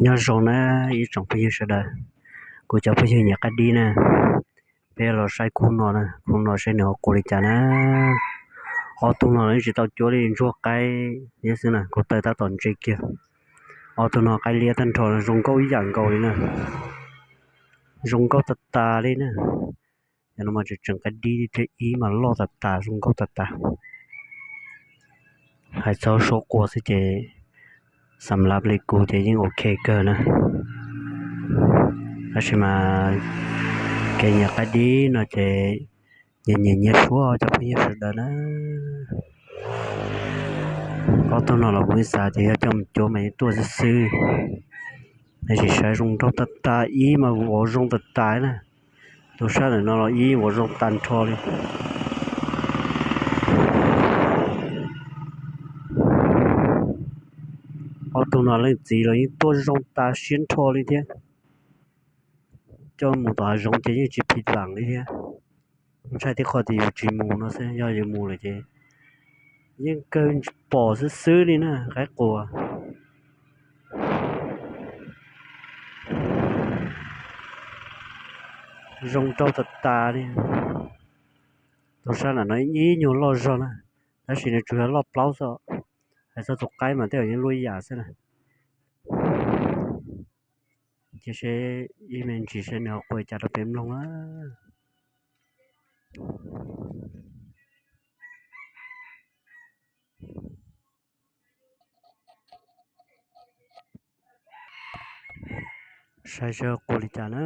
Nyob zoo na ib tsoom phooj ywg sawv daws, kuv cov phooj ywg nyiam qaib dib na, peb los saib khub no na, khub no saib nws ho qua li cas na. Ob tug no los yeej tsis tau cuab li, ntsuag qaib thiab xwb na, kuv taw tab tom ntse kiag. Ob tug no qaib liab tag nrho, zoo nkauj ib yam nkaus li na, zoo nkauj tas tas li na. Cov no mas tseem tseem qaib dib thiab, ib mas loj tas tas, zoo nkauj tas tas. Hais txog suab qua xwb ces xam lav li kuv ces yeej ok kawg na. Tab sis mas kev nyiam qaib dib no ces nyias nyias nyias suab cov phooj ywg sawv daws na. Ob tug no los kuv xav tias yog coj mus cuab mas yeej tuaj xwb xwb. Tab sis saib zoo nraug tas tas, ib mas vov zoo tas tas na. Tus sab ntawm no los ib vov zoo tag nrho li. Ob tug no leej txiv los yeej tuaj zoo tas siab nrho li thiab. Coj mus tom hav zoov ces yeej tsis phim vam li thiab. Ntshai tib qho tias yus tsis mus no xwb, yog yus mus lawm ces yeej kawg pom xwb xwb li na, qaib qua. Zoo nraug tas tas li. Tus sab nram no ib nyuag loj zog na, tab sis nws tsuas yog loj plaub xwb. Hais txog tus qaib mas tej zaum yeej luaj ib yam xwb na. Cia seb ib me ntsis seb nws ho qua cas rau peb mloog na. Saib seb qua li cas na.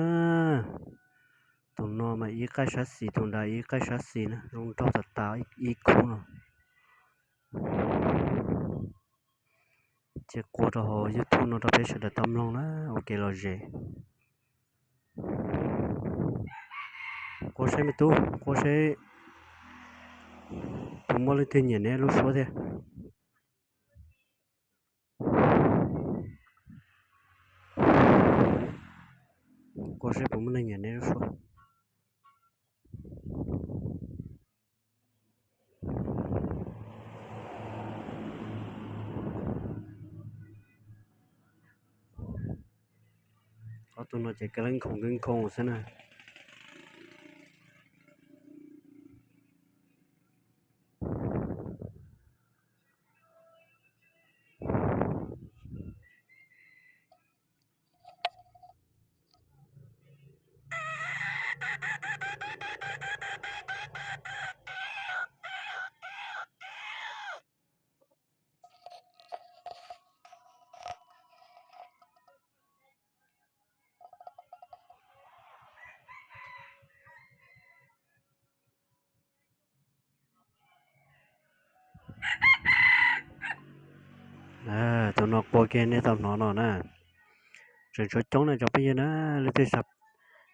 Tus no mas ib qaij sab xis, tus nrad ib qaij sab xis na, zoo nraug tas tas ib khub no. Ces qua rau hauv YouTube no rau peb sawv daws tau mloog na, ua kev lom zem. Qua seb me tub, qua seb puas muaj leej twg nyiam neb lub suab thiab. Qua seb puas muaj neeg nyiam neb lub suab. Ob tug no ces kav leej khoom kev khoom xwb na. Tus no qua kiag nej tau hnov no na. Tseem tshuav coob na cov phooj ywg na, leej twg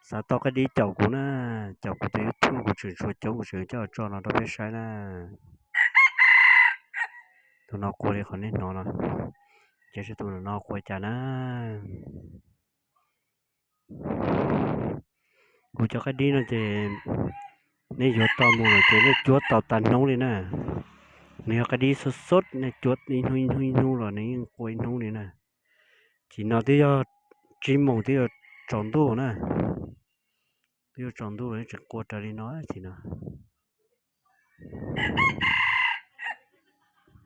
xav tau qaib dib caum kuv na, caum kuv tus YouTube, kuv tseem tshuav coob, kuv tseem coj tso no rau peb saib na. Tus no qua li qhov nej hnov no, ces seb tus no qua cas na. Kuv cov qaib dib no ces nej yuav tau mus lawm ces nej cuab tau tas hnub li na. Nws yog qaib dib xub xub, nej cuab ib hnub ib hnub ib hnub los nws yeej qua ib hnub li na. Ces no twb yog tsib moos twb yuav tsaus ntuj na. Twb yuav tsaus ntuj los tseem qua raws li no ces no.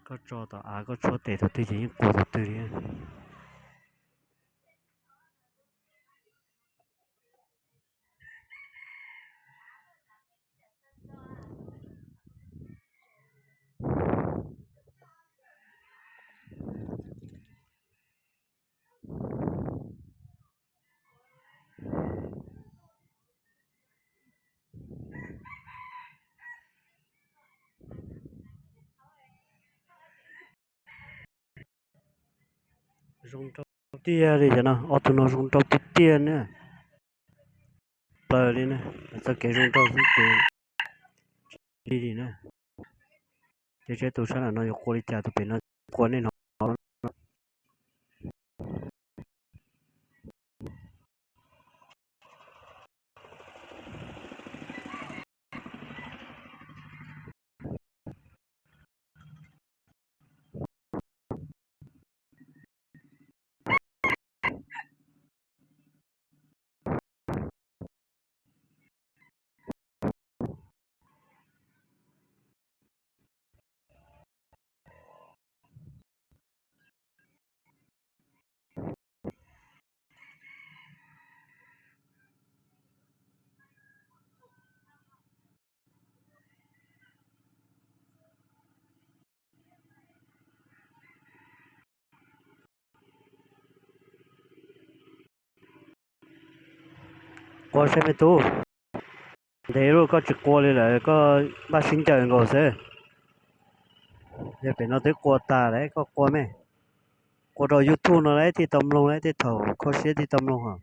Koj tso tom av koj tshuab tes thaum twg ces yeej qua thaum twg li. Zoo nraug tiag li cov no, ob tug no zoo nraug tiag tiag na. Plaws li na, txoj kev zoo nraug xwb ces li li na. Ces seb tus sab nram no yuav qua li cas, tus pem no qua nej hnov. Qua saib me tub. Ntev lawm koj tsis qua li lawm, koj npaj sib ncaws nkaus xwb. Yog pem no twb qua tas lawm, koj qua me. Qua rau YouTube no lawv thiaj tau mloog, lawv thiaj thaum kho siab thiaj tau mloog os.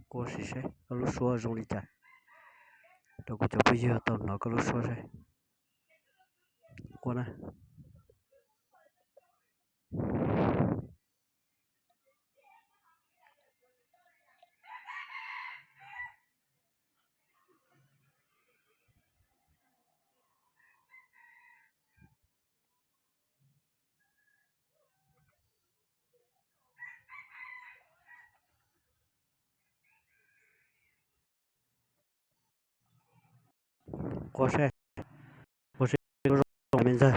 Qua sim saib koj lub suab zoo li cas, rau kuv cov phooj ywg tau hnov koj lub suab saib. Qua na. Qua saib, qua saib zoo me ntxawg.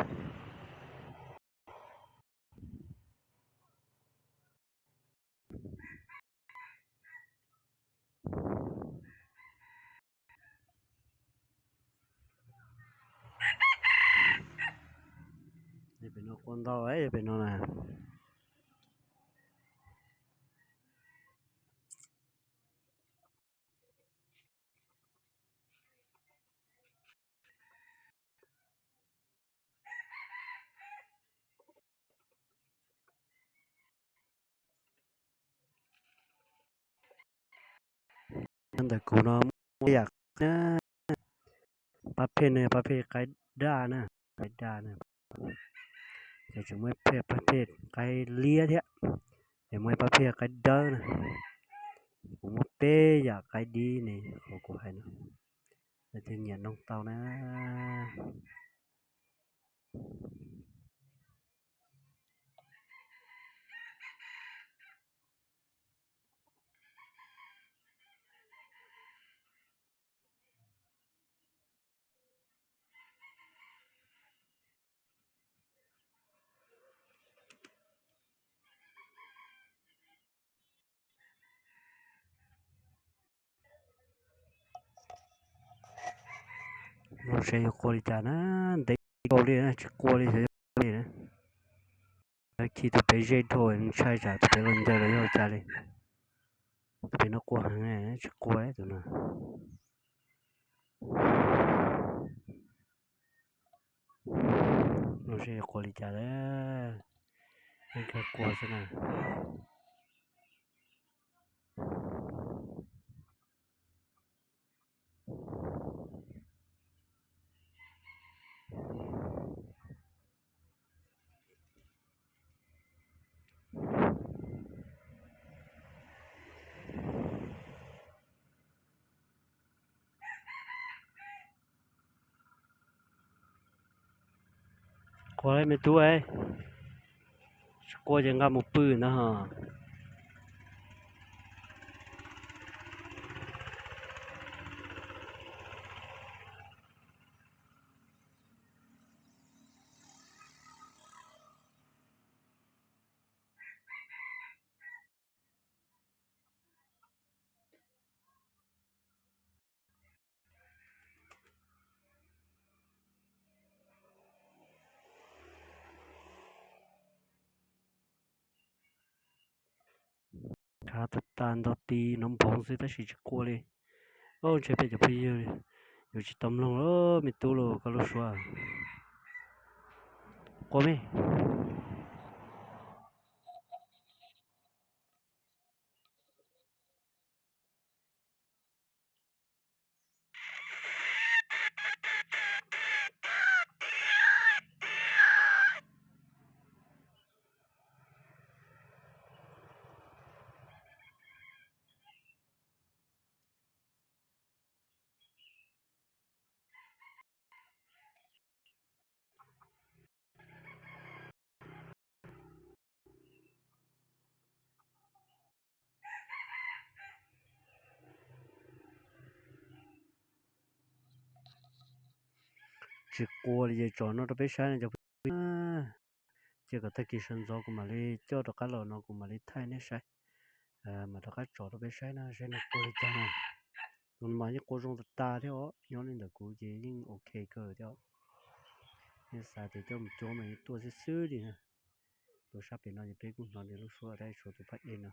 Pem no qua ntau, pem no na. Nyob ntawm kuv no muaj yam pab phej ne, pab phej qaib daj na, qaib daj na. Ces tseem muaj pab phej qaib liab thiab, ces muaj pab phej qaib dawb na. Kuv muaj peb yam qaib dib ne, qhov kuv hais no, lawv thiaj nyiam noog tau na. Los seb yuav qua li cas na, ntev kawg li na, tsis qua li xyov yuav ua li na. Khi tus pem ze dhau ntshai tsam tus pem los ncaws los yog cas li. Tus pem no qua heev, tsis qua tus no. Los seb yuav qua li cas lawm, yeej kawg qua xwb na. Qua me tub, tsis qua ces nqa mus pw ntag ho. Khav tas tas ntau ti nov npoov xwb tab sis tsis qua li. Ub, ntshe peb cov phooj ywg yuav tsis tau mloog lawm, me tub los koj lub suab qua me. Tsis qua li ces tso no rau peb saib no cov phooj ywg. Cia kom tag kis sawv ntxov kuv mam li coj rov qab los no kuv mam li thaij nej saib. Mam rov qab tso rau peb saib na, saib no qua li cas na. Tus no mas yeej qua zoo tas tas thiab os, nyob li ntawm kuv ces yeej ok kawg thiab os. Yeej xav tias coj mus cuab mas yeej tuaj xwb xwb li na. Tus sab pem no ces peb kuj hnov nws lub suab tab sis tshuav tus phab ej no.